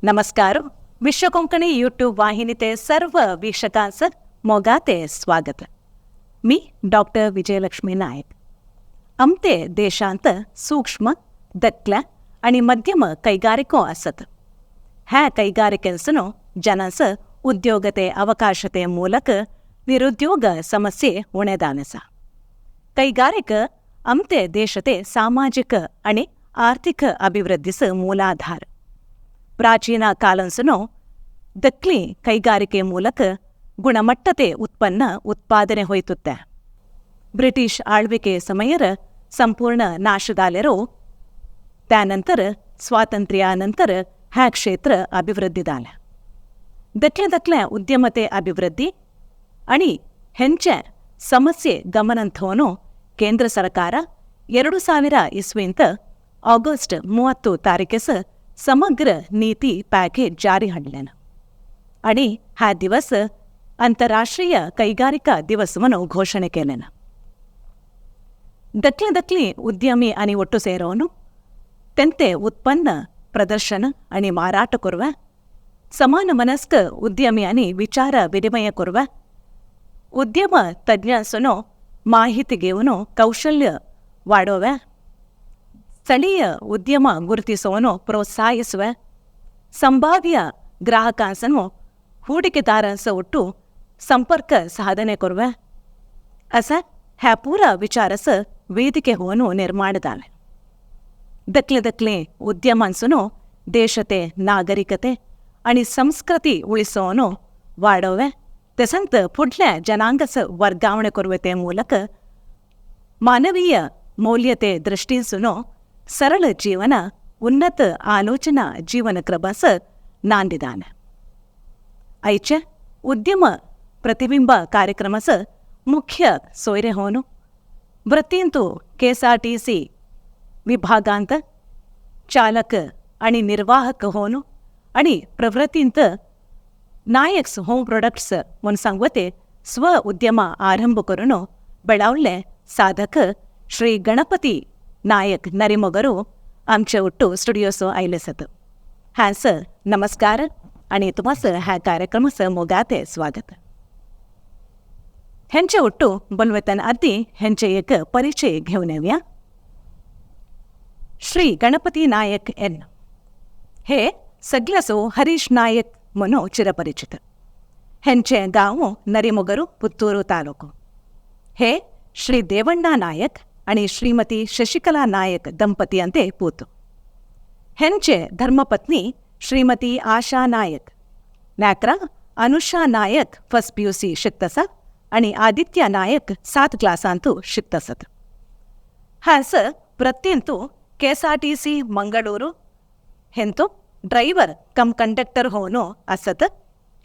नमस्कार. विश्व कोंकणी यूट्यूब वाहिनीते सर्व वीक्षकांचं मोगाते स्वागत. मी डॉक्टर विजयलक्ष्मी नायक. आमते देशांत सूक्ष्म, दकल्या आणि मध्यम ಕೈಗಾರಿಕೋ आसत. ह्या ಕೈಗಾರಿಕೆನ್ಸನು ಜನಸ ಉದ್ಯೋಗತೆ ಅವಕಾಶತೆ ಮೂಲಕ ನಿರುದ್ಯೋಗ ಸಮಸ್ಯೆ ಉಣೆದಾನಸ. ಕೈಗಾರಿಕ आमते ದೇಶತೆ ಸಾಮಾಜಿಕ आणि ಆರ್ಥಿಕ ಅಭಿವೃದ್ಧಿಸ ಮೂಲಾಧಾರ. ಪ್ರಾಚೀನ ಕಾಲನ್ಸನು ದಕ್ಲಿ ಕೈಗಾರಿಕೆ ಮೂಲಕ ಗುಣಮಟ್ಟತೆ ಉತ್ಪನ್ನ ಉತ್ಪಾದನೆ ಹೋಯ್ತುತ್ತೆ. ಬ್ರಿಟಿಷ್ ಆಳ್ವಿಕೆ ಸಮಯರ ಸಂಪೂರ್ಣ ನಾಶದಾಲೆರೋ. त्यानंतर ಸ್ವಾತಂತ್ರ್ಯಾನಂತರ ಹ್ಯಾ ಕ್ಷೇತ್ರ ಅಭಿವೃದ್ಧಿದಾಲ. ದಕ್ಲೆ ದಕ್ಲೆ ಉದ್ಯಮತೆ ಅಭಿವೃದ್ಧಿ आणि ಹೆಂಚೆ ಸಮಸ್ಯೆ ಗಮನಂಥೋನು ಕೇಂದ್ರ ಸರ್ಕಾರ 2000 ಇಸ್ವಿಂತ ಆಗಸ್ಟ್ 30 ತಾರೀಕೆಸ ಸಮಗ್ರ ನೀತಿ ಪ್ಯಾಕೇಜ್ ಜಾರಿ हाडलेन आणि हा दिवस आंतरराष्ट्रीय ಕೈಗಾರಿಕಾ ದಿವस म्हणून घोषಣೆ केलेन. दकले दकली ಉದ್ಯಮಿ आणि ಒಟ್ಟು ಸೇರೋನು ತೆಂತೆ ಉತ್ಪನ್ನ ಪ್ರದರ್ಶನ आणि ಮಾರಾಟ ಕೊರುವ, ಸಮಾನ ಮನಸ್ಕ ಉದ್ಯಮಿ आणि ವಿಚಾರ ವಿನಿಮಯ ಕೊರುವ, ಉದ್ಯಮ ತಜ್ಞಸನು ಮಾಹಿತಿ घेऊन ಕೌಶಲ್ಯ ವಾಡೋವೆ, ಸ್ಥಳೀಯ ಉದ್ಯಮ ಗುರುತಿಸುವನು ಪ್ರೋತ್ಸಾಹಿಸುವ, ಸಂಭಾವ್ಯ ಗ್ರಾಹಕಾಂಸನು ಹೂಡಿಕೆದಾರಸ ಒಟ್ಟು ಸಂಪರ್ಕ ಸಾಧನೆ ಕೊರುವ असा ह्या पूरा विचारस ವೇದಿಕೆ ಹೋನು ನಿರ್ಮಾಣದಾವೆ. ದಕ್ಲೆ ದಕ್ಲೆ ಉದ್ಯಮಾಂಸನು ದೇಶತೆ ನಾಗರಿಕತೆ आणि ಸಂಸ್ಕೃತಿ ಉಳಿಸೋನು ವಾಡೋವೆ, तसंत फुडल्या जनांगस ವರ್ಗಾವಣೆ ಕೊರುವತೆ ಮೂಲಕ ಮಾನವೀಯ ಮೌಲ್ಯತೆ ದೃಷ್ಟಿಸುನು ಸರಳ ಜೀವನ, ಉನ್ನತ ಆಲೋಚನಾ ಜೀವನ ಕ್ರಮಸ ನಾಂದಿದಾನೆ. ಐಚ ಉದ್ಯಮ ಪ್ರತಿಬಿಂಬ ಕಾರ್ಯಕ್ರಮಸ ಮುಖ್ಯ ಸೊಯ್ರೆ ಹೋನು ವೃತ್ತಿಂತು ಕೆಎಸ್ಆರ್ಟಿಸಿ ವಿಭಾಗಾಂತ ಚಾಲಕ आणि ನಿರ್ವಾಹಕ होನು आणि प्रवृत्तींत नायक्स होम प्रोडक्ट्स म्हूण सांगवते स्व उद्यम आरंभ करून ಬೆಳವಲ್ಲೆ ಸಾಧಕ ಶ್ರೀ ಗಣಪತಿ ನಾಯಕ್ ನರಿಮೊಗರು आमचे ಒಟ್ಟು स्टुडियोसो आयले सत. हां सर, नमस्कार आणि तुम्हास ह्या कार्यक्रमाचं मोगाते स्वागत. हेंचे ಒಟ್ಟು बोलवेतन आदी हेंचे एक परिचय घेऊन येऊया. श्री गणपती नायक एन हे सगळ्यासो हरीश नायक म्हणून चिरपरिचित. हेंचे गांव नरिमೊಗರು, ಪುತ್ತೂರು ತಾಲೂಕು. हे ಶ್ರೀ ದೇವಣ್ಣ ನಾಯಕ್ आणि ಶ್ರೀಮತಿ ಶಶಿಕಲಾ ನಾಯಕ್ ದಂಪತಿಯಂತೆ ಪೂತು. ಹೆಂಚೆ ಧರ್ಮಪತ್ನಿ ಶ್ರೀಮತಿ ಆಶಾ ನಾಯಕ್. ನ್ಯಾಕ್ರ अनुषा नायक फर्स्ट पीयूसी शिकतसा आणि आदित्य नायक 7 क्लासांतू शिकतसत. हास वृत्तींतू ಕೆಎಸ್ಆರ್ಟಿಸಿ ಮಂಗಳೂರು ಹೆಂತು ಡ್ರೈವರ್ ಕಮ್ ಕಂಡಕ್ಟರ್ ಹೋನು ಅಸತ್.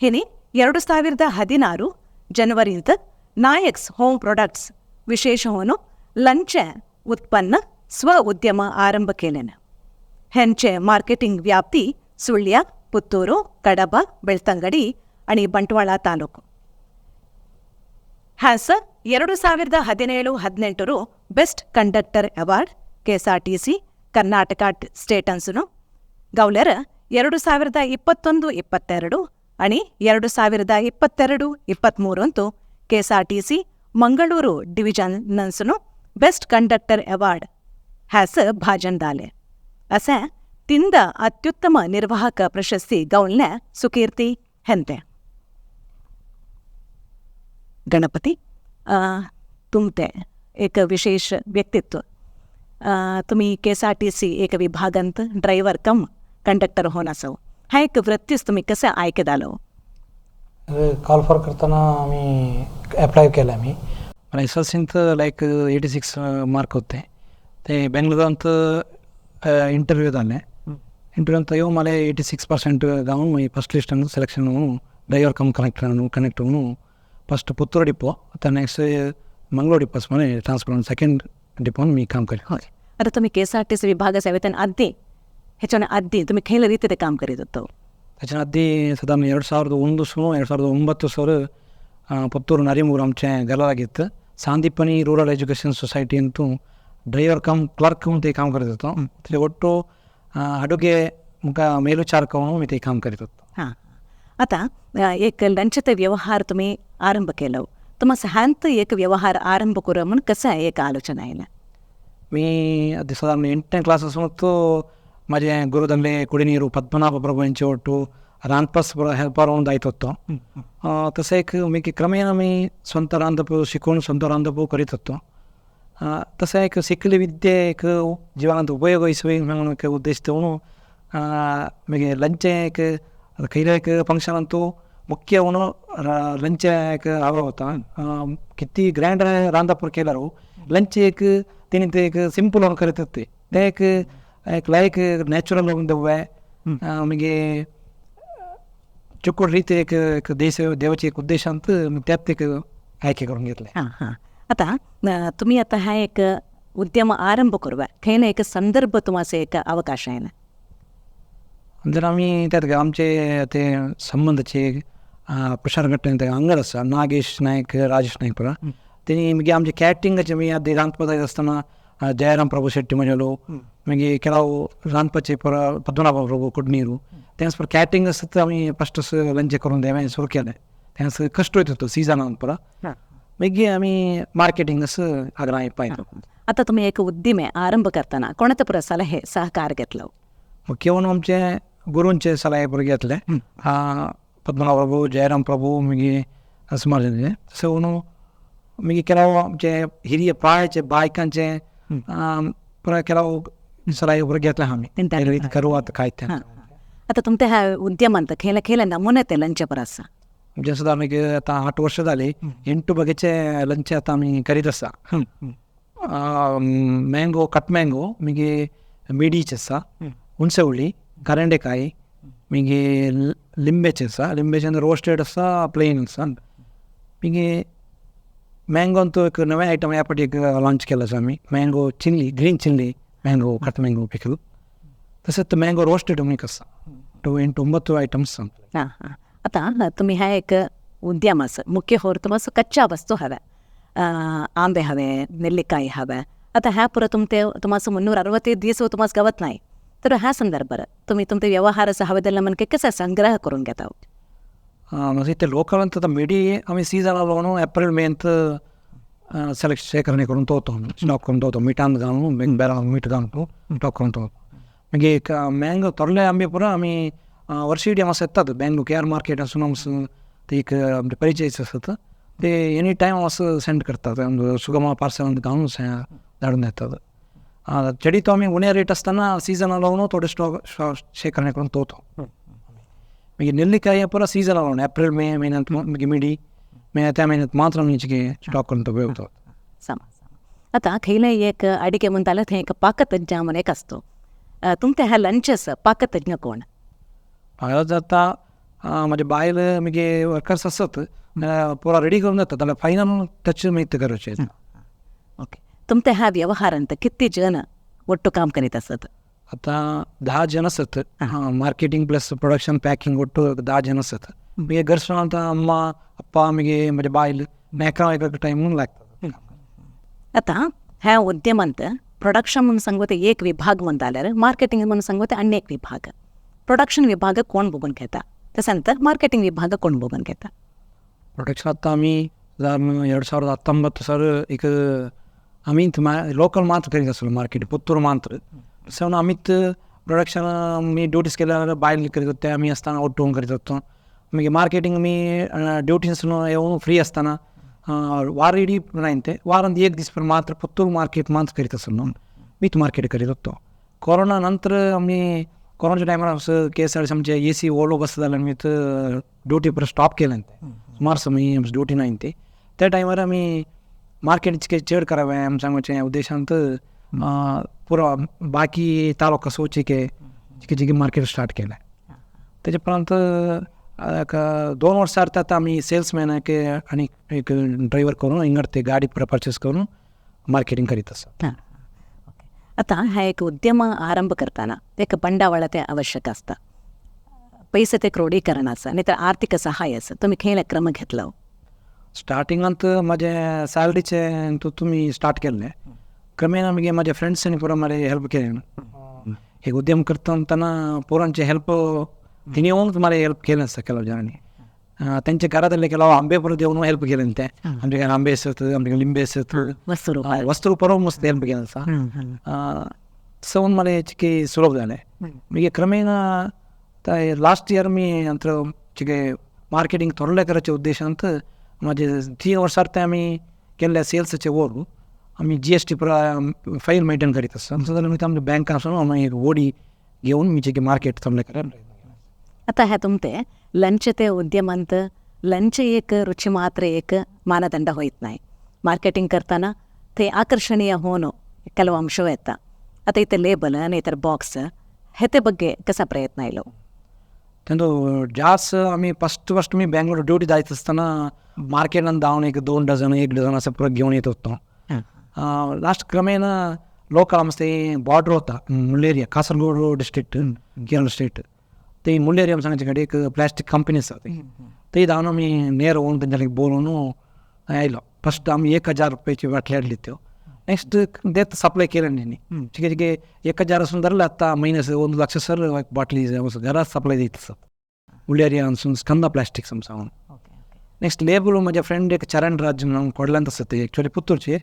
ಹಿನಿ 2016 ಜನವರಿಂತ ನಾಯಕ್ಸ್ ಹೋಮ್ ಪ್ರಾಡಕ್ಟ್ಸ್ ವಿಶೇಷ ಹೋನು ಲಂಚ ಉತ್ಪನ್ನ ಸ್ವ ಉದ್ಯಮ ಆರಂಭ ಕೇಲೆನ. ಹೆಂಚೆ ಮಾರ್ಕೆಟಿಂಗ್ ವ್ಯಾಪ್ತಿ ಸುಳ್ಯ, ಪುತ್ತೂರು, ಕಡಬ, ಬೆಳ್ತಂಗಡಿ आणि Bantwal taluk. ಹ್ಯಾಸ 2017-18ರು best conductor award KSRTC Karnataka ಸ್ಟೇಟನ್ಸುನು ಗೌಲರ 2021-22 आणि 2022-23 ಕೆಎಸ್ಆರ್ಟಿಸಿ ಮಂಗಳೂರು ಡಿವಿಜನ್ನನ್ಸುನು ಬೆಸ್ಟ್ ಕಂಡಕ್ಟರ್ ಅವಾರ್ಡ್ ಹ್ಯಾಸ ಭಾಜನ್ ದಾಲೆ. असे ತಿಂದ ಅತ್ಯುತ್ತಮ ನಿರ್ವಾಹಕ ಪ್ರಶಸ್ತಿ ಗೌಲ್ನ ಸುಕೀರ್ತಿ ಹೆಂತೆ. गणपती, तुमते एक विशेष व्यक्तित्व. तुम्ही केएसआरटीसी एक विभागांत ड्रायव्हर कम कंडक्टर होऊन असो, हा एक वृत्तीच तुम्ही कसं आयकदालो? कॉल फॉर करताना आम्ही अप्लाय केलं. आम्ही मला एसएलसींत लायक 86 मार्क होते. ते बेंगलोरांत इंटरव्यू जालें. इंटरव्यू येवन मला 86% जावन मागीर फर्स्ट लिस्टान selection driver cum connector first Puttur depot, आता नेक्स्ट मंगळूर डिपोस मध्ये ट्रान्सफर, सेकंड डिपोन मी काम केलें. होय, आता तुम्ही केएसआरटीसी विभाग सेवेतन आधी, ह्याच्यान आधी तुम्ही खंयले रीती ते काम करीत होतो? त्याच्या आधी साधारण 2001 सून 2009 सर पुत्तूर नरिमूर आमचें गलागिತ್ತು. ಸಾಂದೀಪನಿ ರೂರಲ್ ಎಜುಕೇಷನ್ ಸೊಸೈಟಿ ಅಂತೂ ಡ್ರೈವರ್ ಕಮ್ ಕ್ಲರ್ಕ್ ಅಂತ काम करत होतो. ते ಒಟ್ಟು ಅಡುಗೆ मुका मेलविचारक म्हणून मी ते काम करीत होतो. हां, आता एक लंचचे व्यवहार तुम्ही आरंभ केलो, तुम्हाला ह्यांत एक व्यवहार आरंभ करू म्हणून कसं एक आलोचना आयला? मी ಅದು ಸಾಧಾರಣ 8ನೇ ಕ್ಲಾಸ್ ಹೊತ್ತು माझे ಗುರುದಲ್ಲಿ ಕುಡಿನೀರು ಪದ್ಮನಾಭ ಪ್ರಭು यांचे ಒಟ್ಟು रांदपास हेल्पर म्हणून जायत होतो. तसं एक मी की क्रमेण मी स्वतः रांदप शिकून स्वतः रांदप करीत होतो. तसं एक शिकली विद्ये एक जीवनात उपयोग इसवी म्हणून एक उद्देश ठेवून मागीर लंच एक खंयले एक फंक्शन अंतू मुख्य म्हणून लंच एक हवा होता. किती ग्रँड रांदप केल्यार लंच एक तिने ते एक सिंपल म्हणून करीत होते, ते एक एक लायक नॅचरल दवे मागीर चुकून रीती एक एक देश देवाचे एक उद्देश अंत त्यात एक आयके करून घेतले. हां हां, आता तुम्ही आता हा एक उद्यम आरंभ करूया खंय ना एक संदर्भ तुम्हाला एक अवकाश आहे ना? जर आम्ही त्यात आमचे ते संबंधाचे प्रसार घटने ते अंगर आसा नागेश नायक राजेश नायक परा तेणी मागीर आमचे कॅटरिंगाचे मागीर आदी रांदपाक जाय आसतना जयराम प्रभू शेट्टी म्हजेलो मागीर ಕೆಲವು रांदपाचे परा पद्मनाभ प्रभू कुडनीरू तेंच पर कॅटरिंग आसता आमी फस्ट लंच करून देवे सुरू केलें. तेंच कश्ट वयता तो सिजनान परा मागीर आमी मार्केटिंग असं आग्रह पायतो. आता तुम्ही एक उद्यमे आरंभ करताना कोणाचा पुरा सलहे सहकार घेतलो? मुख्य म्हणून आमचे गुरूंचे सलहे पुरा घेतले, पद्मनाभ प्रभू जयराम प्रभू मागीर सुमार तशें म्हणून मागीर ಕೆಲವು आमचे हिरिय प्रायाचे बायकांचे पुरा ಕೆಲವು सलहे पुरा घेतले आमी करू आतां काय तें. आता तुमच्या ह्या उद्यमांत खेळ खेळ नमुने ते लंच पर आसा? आमचे सुद्दां आमी आतां 8 वर्सां जालीं 8 बगेचे लंच आतां आमी करीत आसा. मँगो कट मँगो मागीर मिडीचे आसा, हुणसे हुळी, करंडेकाय, मागीर लिंबेचे आसा, लिंबेचे रोस्टेड आसा, प्लेन आसा. मागीर मँगो अंतू एक नवें आयटम ह्या फावटी एक लॉंच केलो आसा आमी, mango chilli, green chilli mango cut mango pickle, तशेंच मँगो रोस्टेड एक आसा. 8-9 आयटम्स. हां हां, आता तुम्ही ह्या एक उद्यम आसा मुख्य होर तुम्हाला कच्चा वस्तू हव्या, आंबे हवे, नेल्लिकाई हव्या. आता ह्या पुरा तुमते तुम्हाला 365 दीस तुम्हाला गवत नाही, तर ह्या संदर्भात तुम्ही तुमचे व्यवहार असं हवे त्याला म्हणजे कसा संग्रह करून घेता? म्हणजे ते लोकल आता मिडी आम्ही सीजनल म्हणून एप्रिल मेंत सेलेक्ट शेखरणे करून दवरतो, स्टॉक करून दवरतो, मिठान घालून बेरा मीठ घालून स्टॉक करून दवरतो. मागीर मँगो थोडले आंबे पुरा आमी वर्षिडी आमकां येतात बेंगलोर के आर मार्केट आसून आमचो ते एक आमचे परिचय आसता ते एनी टायम असं सेंड करतात, सुगमा पार्सल घालून धाडून येतात. चेडी तो आमी उणे रेट आसतना सीजनल लावन थोडे स्टॉक शेखरणे करून दवरतो. मागीर नेल्लिकाय पुरा सीजनल लावन एप्रिल मे म्हयन्यांत मागीर मिडी मे त्या म्हयन्यांत मात्र आमी स्टॉक करून तो उपयोग. आता खंयले एक अडिके म्हणटाले थंय एक पाकतज्ञ म्हणून एक आसतो, तुमचे ह्या लंचस पाकतज्ञ कोण? हांगा जाता म्हजे बायल मागीर वर्कर्स आसत पुरा रेडी करून जाता जाल्यार फायनल टच मागीर करचें. ओके, तुमच्या ह्या व्यवहारांत किती जण ಒಟ್ಟು काम करीत आसत? आतां 10 जण आसत, मार्केटिंग प्लस प्रोडक्शन पॅकिंग ಒಟ್ಟು 10 जण आसत. मागीर घरसून आतां अम्मा अप्पा मागीर म्हजे बायल मेकळा एक टायम लागता. आतां ह्या उद्यमांत प्रोडक्शन म्हणून सांगता एक विभाग म्हणटा जाल्यार मार्केटिंग म्हणून सांगता आनी एक विभाग, प्रोडक्शन विभाग कोण बघून घेता, तसं मार्केटिंग विभाग कोण बघून घेता? प्रोडक्शन आतां आमी 2019 सर एक आमी लोकल मात्र करीत आसलो मार्केट पुत्तूर मात्र, सो आमीच प्रोडक्शन आमी ड्युटीज केल्यार बायल करीत होते, आमी आसतना ಒಟ್ಟು करीत होतो. मागीर मार्केटिंग आमी ड्युटीज येवन फ्री आसतना वार इडी नाय वारांत एक दीस पण मात्र पुत्तूर मार्केट मात्र करीत आसलो, मीच मार्केट करीत होतो. कोरोना नंतर आमी कोरोनाच्या टायमार असं के एस आर टी आमचे ए सी ओलो बस जाल्यार आमी ड्युटी परत स्टॉप केलें, सुमार समय आमची ड्युटी नाय ती. त्या टायमार आमी मार्केट चड करावे आमच्या सांगचे उद्देशांत पुरो बाकी तालुका सोचिके चिके चिके मार्केट स्टार्ट केलें. तेजे उपरांत एक 2 वर्सां आतां आमी सेल्समॅनाक आनी एक ड्रायव्हर करून हिंगार ते गाडी परचेस करून मार्केटिंग करीत आसा. आतां हा एक उद्यम आरंभ करताना एक भांडवळ ते आवश्यक आसता, पैसे ते क्रोडीकरण आसा नाही तर आर्थिक सहाय्य आसा, तुमी खंयले क्रम घेतलो? स्टार्टिंगांत म्हजे सॅलरीचे तुमी स्टार्ट केल्ले, क्रमेण मागीर म्हाजे फ्रेंड्सांनी पुरो म्हाका हेल्प केलें. एक उद्यम करताना पोरांचे हेल्प तिने येऊन मला हेल्प केलं असतं ಕೆಲವು जणांनी. त्यांच्या घरातले ಕೆಲವು आंबे परत येऊन हेल्प केलं ते. आमच्या घरात आंबे असत, आमच्या लिंबे असत, वस्तू परत मस्त हेल्प केलं असं. सवून मला चिके सुलभ झालं. मागीर क्रमेण लास्ट इयर मी नंतर चिके मार्केटिंग थोरले करायच्या उद्देशांत माझे 3 वर्षां ते आमी केल्ल्या सेल्साचे वर आमी GST file मेंटेन करीत आसता. जाल्यार मागीर आमच्या बँक आसून आमी एक ओडी घेवन मी चिके मार्केट थोडले करायला. आता ह्या तुमते लंच ते उद्यमंत लंच एक रुची मात्र एक मानदंड होईत नाही. मार्केटिंग करताना ते आकर्षणीय होणं ಕೆಲವು ಅಂಶವೂ येता. आता इथे लेबल नाहीतर बॉक्स ह्याते ಬಗ್ಗೆ कसा प्रयत्न आयलो? तेंचो जास्त आमी फस्ट फस्ट मी बँगलोर ड्युटी जायत आसतना मार्केटान धांवन एक 2 डझन 1 डझन असं परत घेऊन येत होतो. लास्ट क्रमेण लोकल आमचे बॉर्डर होता मुल्लेरिया, कासरगोड डिस्ट्रिक्ट, केरळ स्टेट, ते मुल्लेरिया सांगायचे कडे एक प्लास्टीक कंपनी आसा ती धांवन आमी नेर होऊन तेंच्या बोलून आयलो. फस्ट आमी 1000 रुपयाची बाटली हाडली त्यो. नेक्स्ट देत सप्लाय केलं त्यांनी चिके चिके 1000 असून धरलं आता महिन्याचं 1 लक्ष सर बाटली घरात सप्लाय देत असत मुल्लेरिया असून स्कंदा प्लास्टिक समजावून. नेक्स्ट लेबल माझ्या फ्रेंड एक चरण राज म्हणून कोडल्यांत आसता ते एक्चुअली पुत्तूरचे,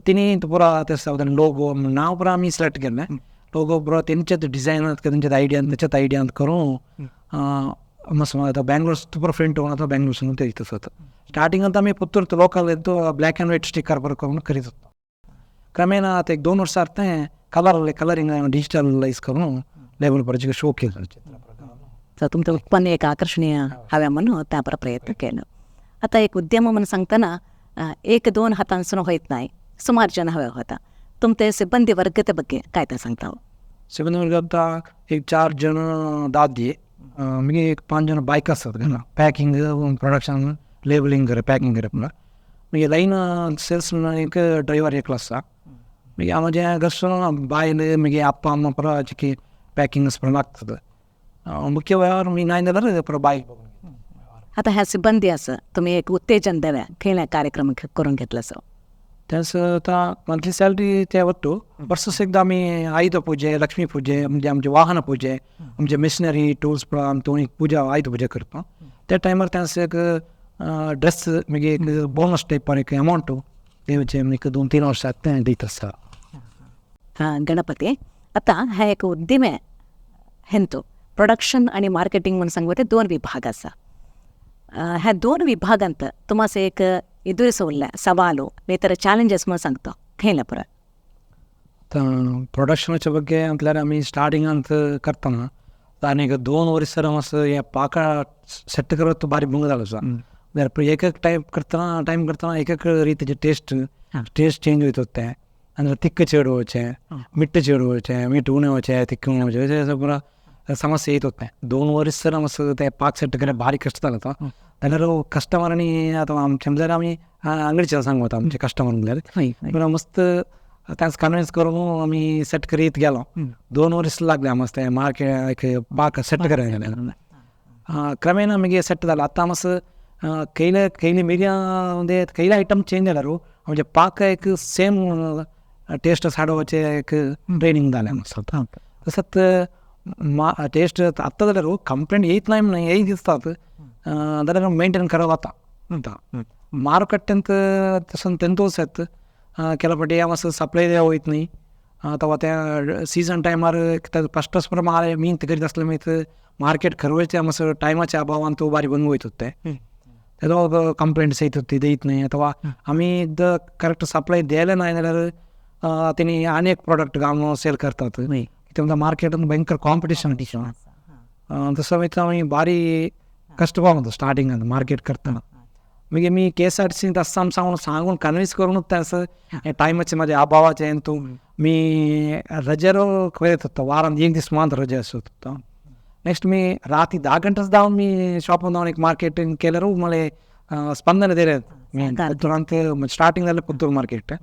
तिने पुरा ते लोगो नाव पुरा आमी सिलेक्ट केलें. लोगो पुरा तेंच्याच डिझायन तेंच्याच आयडिया त्याच्यात आयडिया करून मस्त आता बँगलोर पुरा फ्रेंड होऊन आता बँगलोर ते येत असत. स्टार्टिंग आता आमी पुत्तूर लोकल येतो ब्लॅक अँड व्हाईट स्टिकर बरं करून करीत होतो. क्रमेण आता एक 2 वर्ष अर्थ कलर कलरिंग डिजिटलाइज करून लेबल परत शो केलं. तर तुमचं उत्पन्न एक आकर्षणीय हव्या म्हणून त्या प्रयत्न केलं. आता एक उद्यम म्हणून सांगताना 1-2 हातांसून होत नाही, सुमार जण हव्या होता. तुमचे सिब्बंदी वर्गते ಬಗ್ಗೆ काय ते सांगता? सिब्बंदी वर्ग आता एक 4 जण दादी, मागीर एक 5 जण बायक आसतात घरा पॅकिंग प्रोडक्शन लेबलिंग करे पॅकिंग करे म्हणल्यार. मागीर लायन सेल्स एक ड्रायव्हर एकलो आसता. मागीर म्हज्या घरसून बायल मागीर आप्पा अम्मा पुरा चिके पॅकिंग पुरा लागतात. मुख्य व्यवहार मी नाही जाल्यार पुरा बायल. आता ह्या सिब्बंदी असं तुम्ही एक उत्तेजन द्याव्या खंयल्या कार्यक्रम करून घेतला असो? त्यांचं आता मंथली सॅलरी ते वट्टू वर्साक एकदा आमी आयुध पूजे, लक्ष्मी पूजे, म्हणजे आमचे वाहन पूजे, आमचे मिशनरी टूल्स आमी पूजा आयुध पूजा करता. त्या टायमार त्यांचं एक ड्रेस मागीर एक बोनस टायपार एक अमावंट दिवचे एक 2-3 वर्सां तें दीत आसता. हां गणपती, आता हा एक उद्यम हेंतू प्रोडक्शन आणि मार्केटिंग म्हणून सांगू ते 2 विभाग आसा. ह्या 2 विभागांत तुम्हाला एक एದುರಿಸ उरल्या सवालो नाहीतर चॅलेंजेस म्हणून सांगतो खंयला परत? प्रोडक्शनाच्या ಬಗ್ಗೆ म्हटल्यार आमी स्टार्टिंगांत करतना आनी एक 2 वर्सां मातसो हें पाका सेट करत बारीक भंग जालो आसा. एक एक टायम करतना टायम करतना एक एक रितीचे टेस्ट टेस्ट चेंज वयता ते. आनी तिक्क चड वचें, मीठ चड वचें, मीठ उणें वचें, तिक्क उणें वचें, पुरा समस्या येत होते. 2 वर्स मातसो ते पाक सेट करप बारीक कश्ट जालो तो. जाल्यार कस्टमरांनी आतां आमचे जाल्यार आमी अंगडीचे सांगता आमचे कस्टमर म्हणल्यार पुरा मस्त तांकां कन्विन्स करून आमी सेट करीत गेलो. 2 वर्स लागले मस्त मार्केट एक पाक सेट करप जाल्यार. क्रमेण मागीर सेट जालो. आतां मातसो खंयले खंयले मिरयां म्हणजे खंयले आयटम चेंज जाल्यार म्हणजे पाक एक सेम टेस्ट हाडोवपाचें एक ट्रेनींग जालें मातसो. तसोच टेस्ट आतां जाल्यार कंप्लेंट येयत ना म्हणून येयत दिसतात जाल्यार मेंटेन करप जाता. मारुकट्ट्यांत तसो तेंतूच येता केला फावटी मातसो सप्लाय वयत न्ही अथवा त्या सिजन टायमार फस्टच माल मीन करीत आसले मागीर मार्केट खरवयचे मातसो टायमाच्या अभावान तो बारीक बंद वयत ते तेजो कंप्लेंट्स येत होती देत न्ही. अथवा आमी एकदां करेक्ट सप्लाय दिलें ना जाल्यार तेणी आनी एक प्रोडक्ट घालून सेल करतात. कित्याक मार्केटान भयंकर कॉम्पिटिशन तसो मागीर आमी बारी कश्ट पावता स्टार्टिंगान मार्केट करतना. मागीर मी KSRTC आसता आमी सांगून सांगून कन्विन्स करूनच तें आसा टायमाचें म्हाज्या अभावाचें तूं मी रजेर खंय होता वारान एक दीस मात रजा आसता. नेक्स्ट मी राती 10 गंटेच धांवन मी शॉपान धांवन एक मार्केटिंग केल्यार मला स्पंदन दिलें. पुत्तूरांत स्टार्टिंग जालें पुत्तूर मार्केट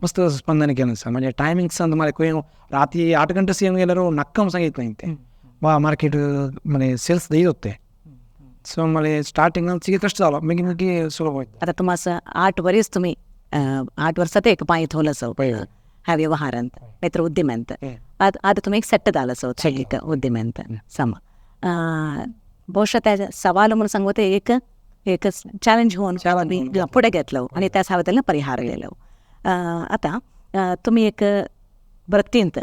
मस्त स्पंदन केलें आसा. म्हणजे टायमिंग्स मला खंय राती 8 गंटेच येवन गेल्यार नक्कम सांगीत न्ही तें मार्केट म्हणजे सेल्स दीत होते. सो मला स्टार्टिंग कष्ट जालो मागीर मागीर सुलभ वयता. आता तुम्हाला 8 वर्स तुम्ही 8 वर्सात एक पांय थोल असो ह्या व्यवहारांत नाहीतर उद्यमांत. आतां तुमी एक सेट जालो सो एक उद्यमेंत सम ಬಹುಶಃ त्या सवाल म्हणून सांगू ते एक एक चॅलेंज होऊन पुढे घेतलं आणि त्या सवालाला परिहार केलो. आतां तुमी एक वृत्तींत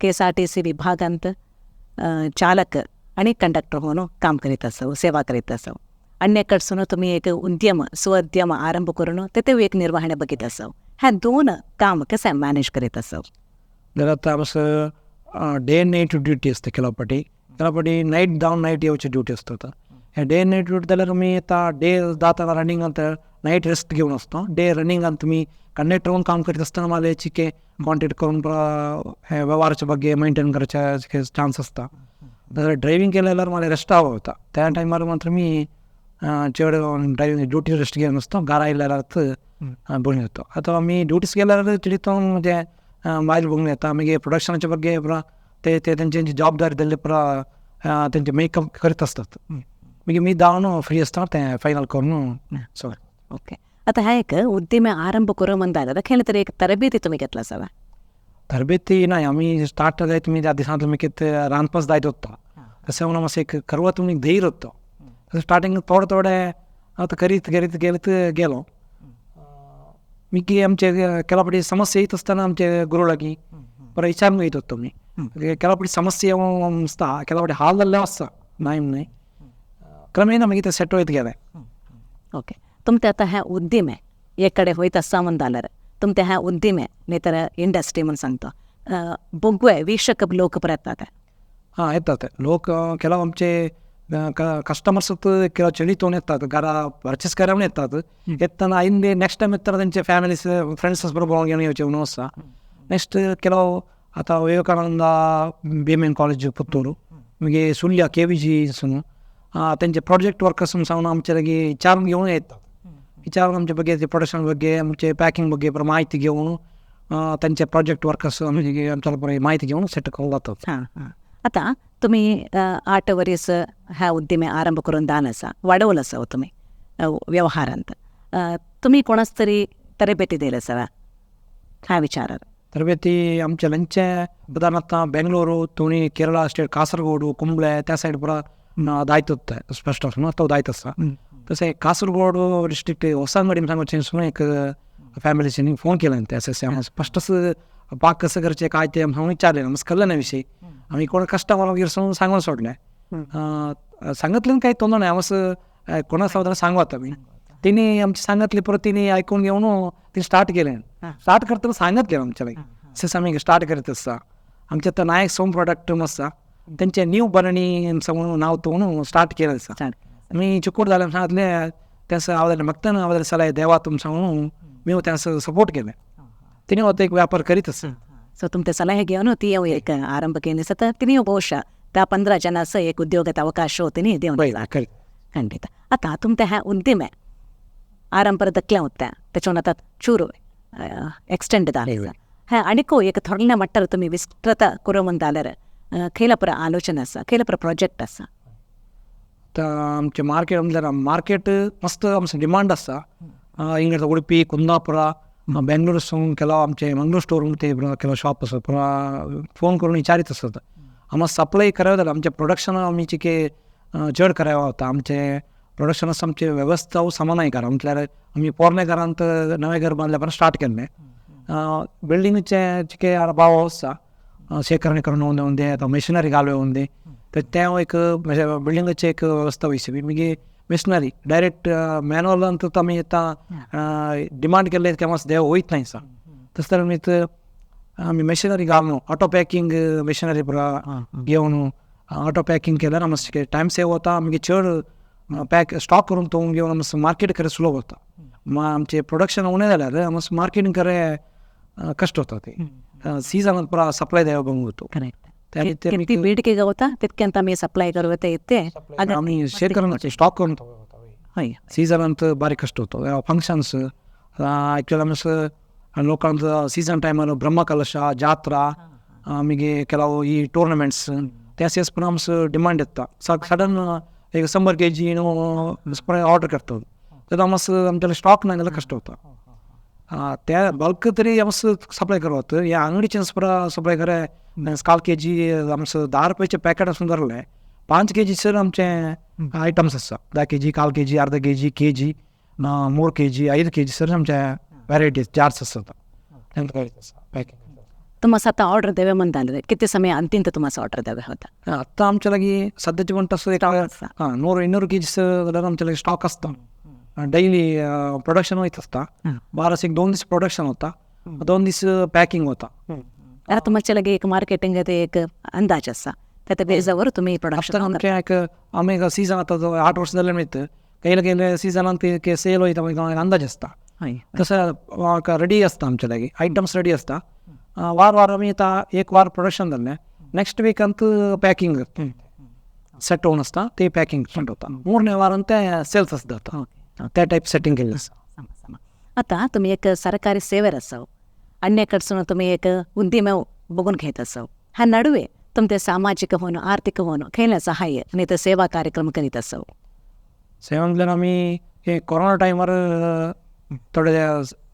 KSRTC विभागांत चालक आनी कंडक्टर म्हणून काम करीत आसा, सेवा करीत आसा. अन्य कडसून तुमी एक उद्यम स्वउद्यम आरंभ करून ते एक निर्वहणे बघीत आसा. ह्या दोन काम कशें मॅनेज करीत आसा? जाल्यार आतां आमचो डे अँड नायट ड्युटी आसता. ಕೆಲವು ಪಾಟಿ ಕೆಲವು ಪಾಟಿ ನೈಟ್ ಡೌನ್ ನೈಟ್ येवची ड्युटी असतात. हे डे अँड नायट ड्युटी जाल्यार तुमी आतां डे जाता रनिंग अंत नायट रेस्ट घेवन असतो. डे रनिंग आणि तुम्ही कंडक्टर म्हणून काम करीत असताना मला चिके कॉन्टॅक्ट करून हे व्यवहाराच्या ಬಗ್ಗೆ मेंटेन करायचे चान्स असता. तर ड्रायव्हिंग केलं जाल्यार मला रेस्ट हवा होता. त्या टायमार मात्र मी चड ड्रायव्हिंग ड्युटी रेस्ट घेवन असतो. घरा आयल्यार बघून येतो. ಅಥವಾ मी ड्युटीस गेल्यार ತಿಳಿतो म्हणजे बायल बघून येता. मागीर प्रोडक्शनाच्या ಬಗ್ಗೆ पुरा ते ते तेंची जबाबदारी दिल्ली पुरा तेंचे मेकअप करीत असतात. मागीर मी धांवन फ्री आसता तें फायनल करून सगळें. ओके. आतां हें एक उद्यम आरंभ करूं म्हणटा ಅದಕ್ಕೆ ಹೇಳಿದ್ರೆ एक ತರಬೇತಿ तुमी घेतला आसा? ತರಬೇತಿ ना आमी स्टार्ट जायत तुमी त्या दिसां तुमी कितें रांदपास जायत वता तशें म्हणून मातशें एक करवा तुमी धैर्य वता. तशें स्टार्टींग थोडे थोडे आतां करीत करीत गेले गेलो. मागीर आमचे ಕೆಲವು ಪಾಟಿ ಸಮಸ್ಯೆ येत आसतना आमचे गुरू लागीं बरें विचारून येत होतो मी. ಕೆಲವು ಪಾಟಿ ಸಮಸ್ಯೆ आसता, ಕೆಲವು ಪಾಟಿ हाल आसता, नाय न्हय, क्रमेण मागीर ते सेट वयत गेले. ओके. तुमचे आतां हें उद्यम एक कडेन वयता आसा म्हूण जाल्यार तुमचें हें उद्यम न्ही तर इंडस्ट्री म्हूण सांगता बोगवे वीक्षक लोक येतात. हां येतात लोक. ಕೆಲವು आमचे कस्टमर्स ಕೆಲವು ಚಳಿ ತೊಗೊಂಡು येतात, घरा पर्चेस करून येतात. येताना आयिल्ले नेक्स्ट टायम येतना तेंचे फ्यामिलीस फ्रेंड्स बरोबर घेवन येवचे म्हणून आसा. ನೆಕ್ಸ್ಟ್ ಕೆಲವು आतां विवेकानंदा BMN college Puttur, मागीर सुर्या KVG तेंचे प्रोजेक्ट वर्कर्स सांगून आमचे लागीं विचारून घेवन येतात. विचारून आमचे ಬಗ್ಗೆ प्रोडक्शन ಬಗ್ಗೆ आमचे पॅकिंग ಬಗ್ಗೆ बरं माहिती घेवन तेंचे प्रोजेक्ट वर्कर्स आमच्या बरें माहिती घेवन सेट करून जातात. हां हां. आतां तुमी 8 वरीस ह्या उद्यमे आरंभ करून दान आसा, वाडोवलो आसा तुमी व्यवहारांत. तुमी कोणाच तरी तरबेती दिली आसा ह्या विचारार? ತರಬೇತಿ आमचे लंचे उदाहरणार्थ बेंगळूರು, तुणी केरळा स्टेट, कासरगोड, कुंबळे त्या सायड पुरा दायत होता स्पष्ट तो दायत आसा. तशें कासरगोड डिस्ट्रिक्ट ಹೊಸಂಗಡಿ सांगून एक फॅमिलीची फोन केला ते असं फस्टच पाक कसं करचे काय ते सांगून विचारले. आमकां कळलं नाही विषय. आमी कोण कस्टमर वगैरे सांगून सोडले. सांगितलं काही ತೊಂದರೆ नाही. आमचं कोणा सावधान सांगू आता मी तिने आमचे सांगितले परत तिने ऐकून घेऊन ते स्टार्ट केले. स्टार्ट करताना सांगितले आमच्या लागीं तशें आमी स्टार्ट करीत आसता. आमचे आतां नायक सोम प्रोडक्ट आसा तेंचे न्यू बरणी म्हणून नांव तोवन स्टार्ट केलें आसा. आमी चिकूट जालें सांगतले त्यास आवडले मगताना आवडले सलाय देवा तुम सांगून मी त्यास सपोर्ट केलें. तिने होतं एक व्यापार करीत आसा. सो तुमचे सलहे घेवन ती एक आरंभ केली आसा. तिने ಬಹುಶಃ त्या 15 जनांचो एक उद्योगात अवकाश तिने देवन ಖಂಡಿತ. आतां तुमचें हें उद्यम आरंभ दकलें होता त्याच्यावर आतां चूर एक्सटेंड जालें हें आनीक एक थोडल्या मट्टार तुमी विस्तृत करूं म्हण जाल्यार खंयला पुरो आलोचना आसा, खंयला पुरो प्रोजेक्ट आसा? आतां आमचें मार्केट म्हणल्यार मार्केट मस्त आमचो डिमांड आसा. हिंगा उडपी, कुंदापुरा, बेंगळूर सून ಕೆಲವು आमचे मंगळूर स्टोर ते ಕೆಲವು शॉप आसा पुरा फोन करून विचारीत आसतात. आमकां सप्लाय करावं जाल्यार आमचें प्रोडक्शन आमी चिके चड करावं वता. आमचें प्रोडक्शन आमचे वेवस्था समा नाही घरा म्हटल्यार आमी पोरण्या घरांत नवें घर बांदल्या परत स्टार्ट केल्लें. बिल्डिंगचे चिके भाव आसा शेकरणे करून ఉంది, आतां मशिनरी घालवे ఉంది. तर तें एक बिल्डिंगाची एक व्यवस्था वयसी. मागीर मशिनरी डायरेक्ट मॅन्युअल अंत आमी आतां डिमांड केल्लें केन्ना देव वयत नाही सा. तशें तर आमी आमी मशिनरी घालून ऑटो पॅकिंग मशिनरी पुरा घेवन ऑटो पॅकिंग केल्यार आमकां टायम सेव वता. मागीर चड पॅक स्टॉक करून तोवन घेवन आमकां मार्केट करे सुलभ वता. आमचें प्रोडक्शन उणें जाल्यार आमकां मार्केटींग करे कश्ट वता. ते सीजनात पुरा सप्लाय देव बंद वता. करेक्ट. किती ಬೇಡಿಕೆ होता तितक्यांत आमी सप्लाय करूं येते. आमी शेकरून स्टॉक करून हय. सीजन अंत बारीक कश्ट वता. फंक्शन्स एक्चुअली आमचं लोकांत सीजन टायमार ब्रह्मकलश जात्रा मागीर ಕೆಲವು ಈ ಟೂರ್ನಮೆಂಟ್ಸ್ त्या सेस पण आमचं डिमांड येता. सडन एक 100 kg order करतात तर आमचं आमच्याला स्टॉक नाही जाल्यार कश्ट वता. त्या बल्क तरी आमचं सप्लाय करतात. ह्या अंगडीचे पुरा सप्लाय करे काल के जी आमचं 10 रुपयाचे पॅकेट असून धरलं आहे 5 के जी सर आमचे आयटम्स असतात 10 के जी काल के जी अर्धा के जी के जी 3 के जी 5 के जी सर आमच्या व्हरायटीज जार्स असतात पॅकिंग. तुम्हाला आता ऑर्डर देवे म्हणताले किती समय अंतिम तुम्हाला ऑर्डर देवे होता? आत्ता आमच्या लागी सध्याचे पण तसं एक हां 100-200 के जीस जाल्यार आमच्या लागी स्टॉक असता. डेली प्रोडक्शन होत असता. बारास एक 2 दीस प्रोडक्शन होता, 2 दीस पॅकिंग होता. आता तुमच्या लगे एक मार्केटिंग एक अंदाज असा त्या बेजावर तुम्ही प्रोडक्शन आमच्या एक आम्ही सीझन आता 8 वर्ष जाल्ले मिळतं कैले कैले सीझनान ते सेल वयता अंदाज असता. तसं रेडी असता आमच्या लागी आयटम्स रेडी असता. वार वार आमी आतां एक वार प्रोडक्शन जाल्लें नेक्स्ट वीक अंत पॅकिंग सेट होऊन असता ते पॅकिंग सेट होता. 3ನೇ वार ಅಂತ सेल्स असता त्या टाईप सेटिंग केलेलं असता. आता तुम्ही एक सरकारी सेवेर असाव अन्यकडसून तुम्ही एक उद्यम बघून घेत असाव हा नडुवे तुमचे सामाजिक होणं आर्थिक होणं खंयला सहाय्य आनी ते सेवा कार्यक्रम करीत असाव? सेवा म्हटल्यार आमी हे कोरोना टायमार थोडे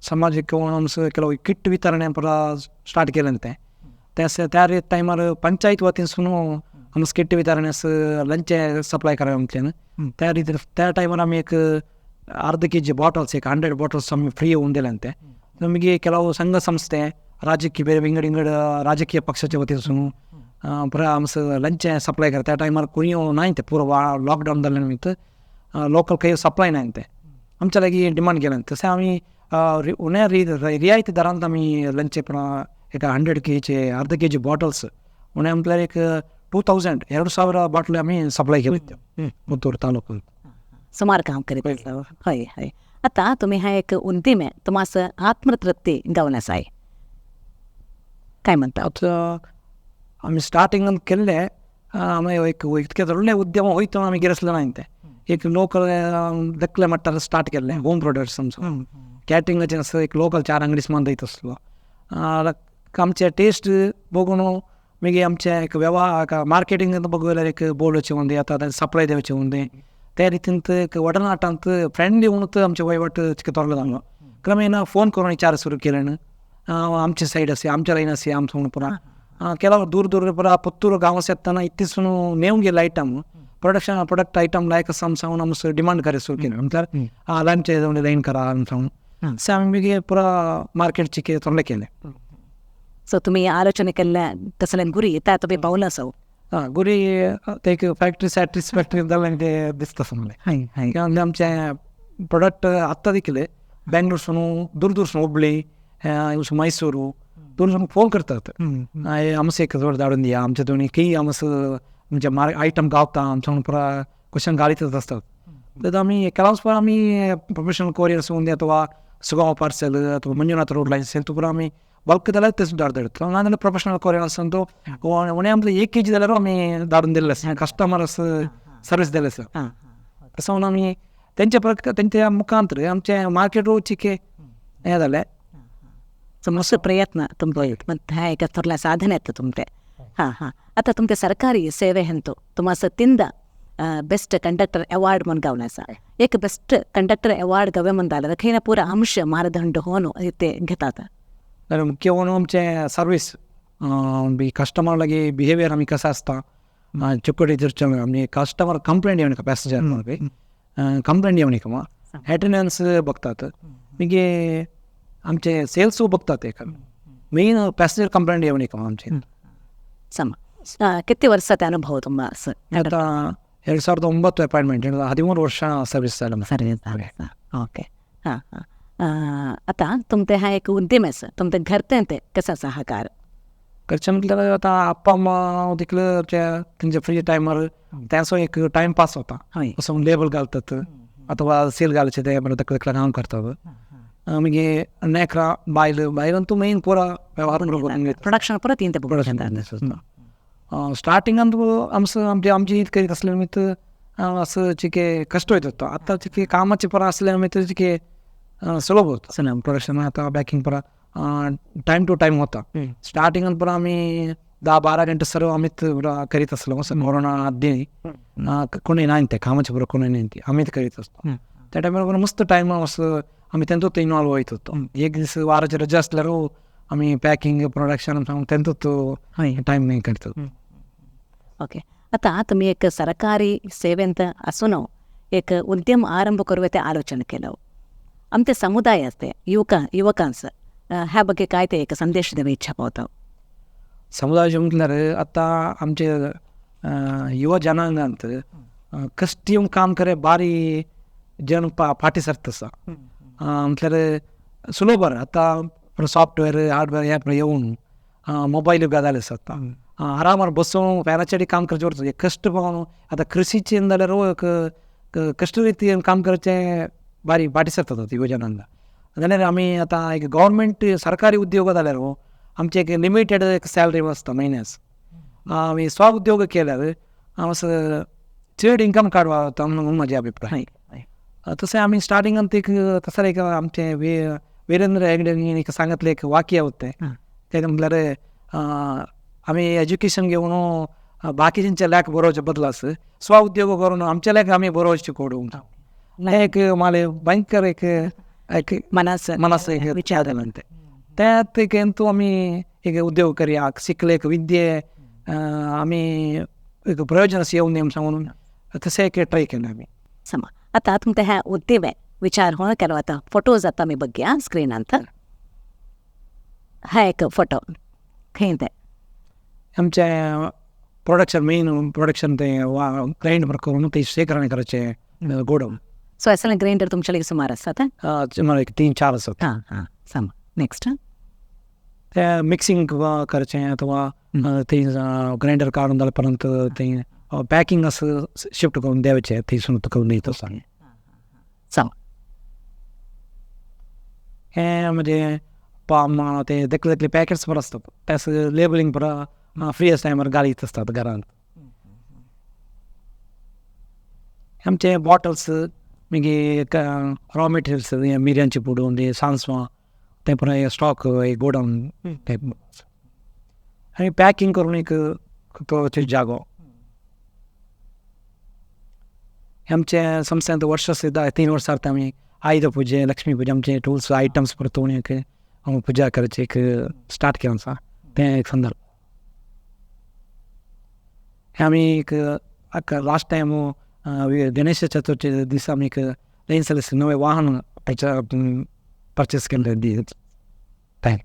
सामाजिक आमचं ಕೆಲವು किट वितರಣೆ ಪೂರ ಸ್ಟಾರ್ಟ್ केलें तें त्या टायमार पंचायत वतीनसून आमचं किट वितರಣೆ लंच सप्लाय करा आमच्यान त्या रीती त्या टायमार आमी एक अर्ध के जी बॉटल्स एक 100 बॉटल्स आमी फ्री होऊन दिले ते. ನಮಗೆ ಕೆಲವು ಸಂಘ ಸಂಸ್ಥೆ ರಾಜಕೀಯ ಬೇರೆ ವಿಂಗಡ ವಿಂಗಡ ರಾಜಕೀಯ ಪಕ್ಷच्या वतीनसून पुरा आमचं लंच सप्लाय करा. त्या टायमार कोणी नाही ते पुरा लॉकडाऊन जाल्लें निमित्त लोकल खंय सप्लाय नाही ते आमच्या लागी डिमांड केलें. तशें आमी उण्या रियायती दरांत आमी लंच पुरा एक 100 के जी अर्ध के जी बॉटल्स उणे म्हटल्यार एक 2000 2000 बाटले आमी सप्लाय केले पुत्तूर तालुक्यात. सुमार काम करीत आसा. हय हय. आता तुम्ही हा एक उद्यम आहे तुम्हाला आत्मतृप्ती गावण्यास आहे काय म्हणता? आता आमी स्टार्टिंगान केल्ले आमी एक इतके व्हडले उद्यम वयता आमी गिरसले ना ते एक लोकल धाकले मट्टार स्टार्ट केल्ले होम प्रोडक्ट्स आमचो कॅटरिंगाचें आसा एक लोकल 4 अंगडी सुमान दयत आसलो. आमचे टेस्ट बघून मागीर आमचे एक व्यवहार मार्केटिंग बघू जाल्यार एक बोर्डाचे उंदे आतां सप्लाय दिवचे उंदे त्या रितीन एक वडनाटांत फ्रेंडली म्हणून आमचे वहिवाट थोडलो जालो. क्रमेण फोन करून विचार सुरू केले आमचे सायड आसे आमच्या लायन आसे आमचो म्हणून पुरा ಕೆಲವು ದೂರ ದೂರ ಪುರ ಪುತ್ತೂರು गांव येतना इतसून नेवन गेले आयटम प्रोडक्शन प्रोडक्ट आयटम लायक आसा आमचं आमचं डिमांड करे सुरू केले म्हटल्यार लंच लायन करा आमचं अशें आमी मागीर पुरा मार्केटचे थोडे केले. सो तुम्ही आलोचने केल्ल्या कसले गुरी त्या तुमी पावला असो? हां गुरी ते एक फॅक्टरी सॅटिस्फॅक्टरी जालें ते दिसता समजलें. किंवा आमचे प्रोडक्ट आत्तां देखील बेंगलोरसून दूर दूरसून हुबळी मैसूरू दूरसून फोन करतात आमचं एक जोड धाडून दिया आमच्या दोन्ही काही आमचं म्हणजे मार आयटम गावता आमचं पुरा क्वेश्चन गाळीतच असतात. तर आमी ಕೆಲವು ಪೂರ आमी प्रोफेशनल कोरियर्स उंदे ಅಥವಾ सुगाव पार्सल ಅಥವಾ ಮಂಜುನಾಥ ರೋಡ್ ಲೈನ್ಸ್ ಎಂತ ಪೂರ आमी बल्क जाल्यार तेच धाड धाडटा नाजाल्यार प्रोफेशनल कोरियर्स अंतू उणें आमकां 1 के जी जाल्यार आमी धाडून दिल्ले आसा कस्टमर्स सर्वीस दिले आसा. तसो म्हणून आमी तेंच्या तेंच्या मुखांतर आमचें मार्केट चिके हें जालें. सो मस्त प्रयत्न तुमचो ಮತ್ತು ह्या एक थोरल्या साधन येता तुमचे. हां हां. आतां तुमचे सरकारी सेवे हेंतू तुम्हाला तिंदा बेस्ट कंडक्टर अवार्ड म्हूण गावलें आसा. एक बेस्ट कंडक्टर अवार्ड गवे म्हण जाल्यार खंय ना पुरा अंश मानदंड होवन ते घेतात. मुख्य म्हणून आमचें सर्वीस बी कस्टमर लागी बिहेवियर आमी कसो आसता चुकटी आमी कस्टमर कंप्लेंट येवनाका पॅसेंजर कंप्लेंट येवनाका मा अटेंडन्स बघतात मागीर आमचे सेल्सूय बघतात एक मेन पॅसेंजर कंप्लेंट येवनाका आमचे. सम किती वर्षाचा अनुभव तुम्हाला? आता 2009 ಅಪಾಯಿಂಟ್ಮೆಂಟ್ 13 ವರ್ಷ ಸರ್ವಿಸ್ सर्वीस. ओके. हां हां. आता तुमचे हा एक उद्यम आसा तुमचे घरचे ते कसा सहकार? घरचे म्हटल्यार आतां अप्पा अम्मा देखील तेंच्या फ्री टायमार त्यांचो एक टायमपास होता असो लेबल घालतात अथवा सील घालचे ते बरें धाकलें धाकलें काम करतात. मागीर नेकरा बायल बायलांतू मेन पुरा व्यवहार प्रोडक्शन परत येता प्रोडक्शन स्टार्टिंगान आमचं आमचे आमची करीत असले निमित्त असं चिके कष्ट होत होतं. आता चिके कामाचे परा असल्या निमित्त चिके सुलभ होतं प्रोडक्शन. आता बॅकिंग परा टाइम टू टाइम होता. स्टार्टिंगान पुरा आमी 10-12 घंटे सर्व आमीच करीत असलो. असं कोरोना आदी कोणी नाही ते कामाचे बरोबर कोणी नाही आम्हीच करीत असतो. त्या टायमार मस्त टायम असं आमी तेंचोच इन्वॉल्व वयत होतो. एक दीस वाराची रजा असल्यार आमी पॅकिंग प्रोडक्शन तेंतूत टायम नाही करतात. ओके, आता तुम्ही एक सरकारी सेवेंत असून एक उद्यम आरंभ करूया ते आलोचना केलं. आमचे समुदाय असते युवकांस ह्या ಬಗ್ಗೆ काय ते एक संदेश देवे इच्छा पावता? समुदाय म्हटल्यार आतां आमचे युवा जनांगांत कश्ट येवन काम करे बारी जन फाटी सरता आसा. म्हटल्यार सुलभ आतां सॉफ्टवेअर हार्डवेअर हे येवन मोबायल गजाल आसा आतां आरामार बसून फॅनाचेर काम करचें पडटा. कश्ट पावन आतां कृषीचें जाल्यार कश्ट रितीन काम करचें बारी फाटी सरतात युवा जनांगा. जाल्यार आमी आतां एक गव्हर्मेंट सरकारी उद्योग जाल्यार आमचे एक लिमिटेड एक सॅलरी आसता म्हयन्यास. आमी स्व उद्योग केल्यार हांव चड इन्कम काडपा म्हणून म्हजे अभिप्राय. तशें आमी स्टार्टिंगांत एक तसो एक आमचे वीरेंद्र हेगडे एक सांगितलें एक वाक्य होतें तें म्हटल्यार आमी एज्युकेशन घेवन बाकीच्यांच्या लेख बरोवचे बदलास स्व उद्योग करून आमच्या लेख आमी बरोवचे कोडू हें एक माले भयंकर एक एक मनास एक विचार जालो. त्यात एक तूं आमी एक उद्योग करया शिकले एक विद्ये आमी एक प्रयोजन येवन न्ही सांगून तशें एक ट्राय केलें आमी. समा आतां तुमकां ह्या उद्यमे विचार हो केलो. आतां फोटोज आतां आमी बघया स्क्रिनांत. हा एक फोटो खंय ते? आमचे प्रोडक्शन मेन प्रोडक्शन ते ग्रायंड करून ते शेखरण करायचे गोडाऊन. सो असले ग्रायंडर तुमच्या सुमार आसात? सुमार एक 3-4 आसात. हां हां समा नेक्स्ट. ते मिक्सिंग करचें अथवा ते ग्रायंडर काडून जाल्या परंत ते पॅकिंग असं शिफ्ट करून द्यायचे थंयसून करून दिता आसा. समा हें म्हणजे पाम ते धाकले धाकले पॅकेट्स बरें आसतात त्यास लेबलिंग पुरा फ्री आसता टायमार घालीत आसतात घरांत. आमचे बॉटल्स मागीर रॉ मटेरियल्स मिरयांची पुडून सांसवां तें पुराय स्टॉक एक गोडाऊन टायप आनी पॅकिंग करून एक तो जागो. आमचे संस्थेंत वर्ष सुद्दां 3 वर्सां आमी आयुध पुजे लक्ष्मी पुजा आमचे टूल्स आयटम्स परतून एक पुजा करची एक स्टार्ट केलें आसा तें एक संदर्भ. आमी एक लास्ट टायम गणेश चतुर्थी दिसा आमी एक लैन नवें वाहन परचेस केल्लें टायम.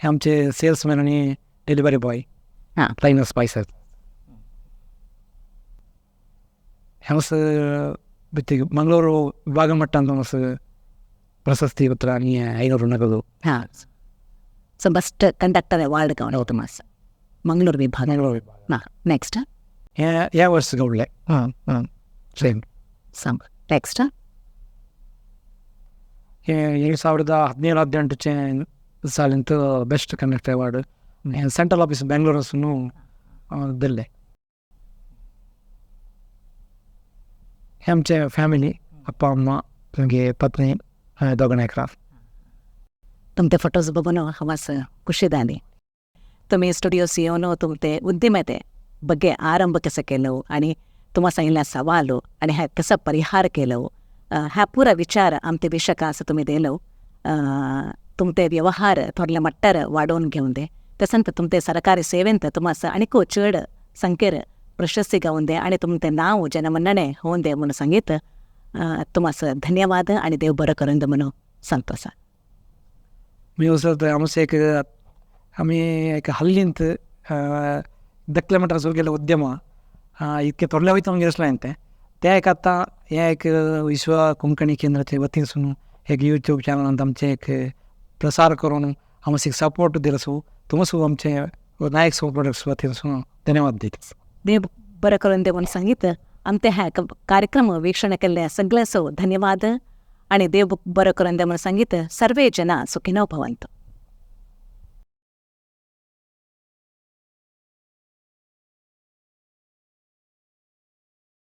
आमचे सेल्समॅन आनी डिलिव्हरी बॉय लायन स्पायस. हांव मंगळूर विभाग मट्टांत प्रशस्ती पत्र आनी 500 नगदू. हां, सो बेस्ट कंडक्टर अवॉर्ड गावन तुमास मंगळूर विभाग. मंगळूर विभाग. हां, नेक्स्ट. ह्या वर्स गावले. हां हां सेम. सम नेक्स्ट. हे 2017-18 सालींत best conductor award central office बेंगळूरासून दिल्ले. हे आमचे फॅमिली अप्पा अम्मा मागीर पत्नी दोगां एकरा. तुमचे फोटोज बघून हवास ಖುಷಿ जाली. तुम्ही स्टुडियोस येवन तुमचे उद्यमते ಬಗ್ಗೆ आरंभ कसं केलं आणि तुम्हा सांगितल्या सवाल आणि ह्या कसं परिहार केलं ह्या पुरा विचार आमचे विषयका असं तुम्ही दिलं. तुमचे व्यवहार थोडल्या मट्टार वाडोवन घेवन दे तसंत तुमचे सरकारी सेवेंत तुम्हास आनीक चड संख्येर प्रशस्ती गावून दे आणि तुमचे नाव जनमन्नणे होऊन दे म्हणून सांगित तुम्हास धन्यवाद आणि देव बरं करून दे म्हणून सांगतो आसा. मी वसत आमचे एक आमी एक हल्लींत धाकले म्हणटा सुरू केले उद्यम इतके थोडल्या वयता आमगेर आसलें तें ते एक आतां हें एक विश्व कोंकणी केंद्राचे वतीनसून एक यूट्यूब चॅनलांत आमचें एक प्रसार करून आमकां एक सपोर्ट दिलो सो तुमसो आमचे नायक सो प्रोडक्ट्स वतीनसून धन्यवाद दिता. देव बरं करून दे म्हणून सांगित आमचे ह्या कार्यक्रम वीक्षण केल्ले सगळ्यांचो धन्यवाद आणि देव बरं करून दे म्हणून सांगित. सर्वे जना सुखिनो भवन्तु.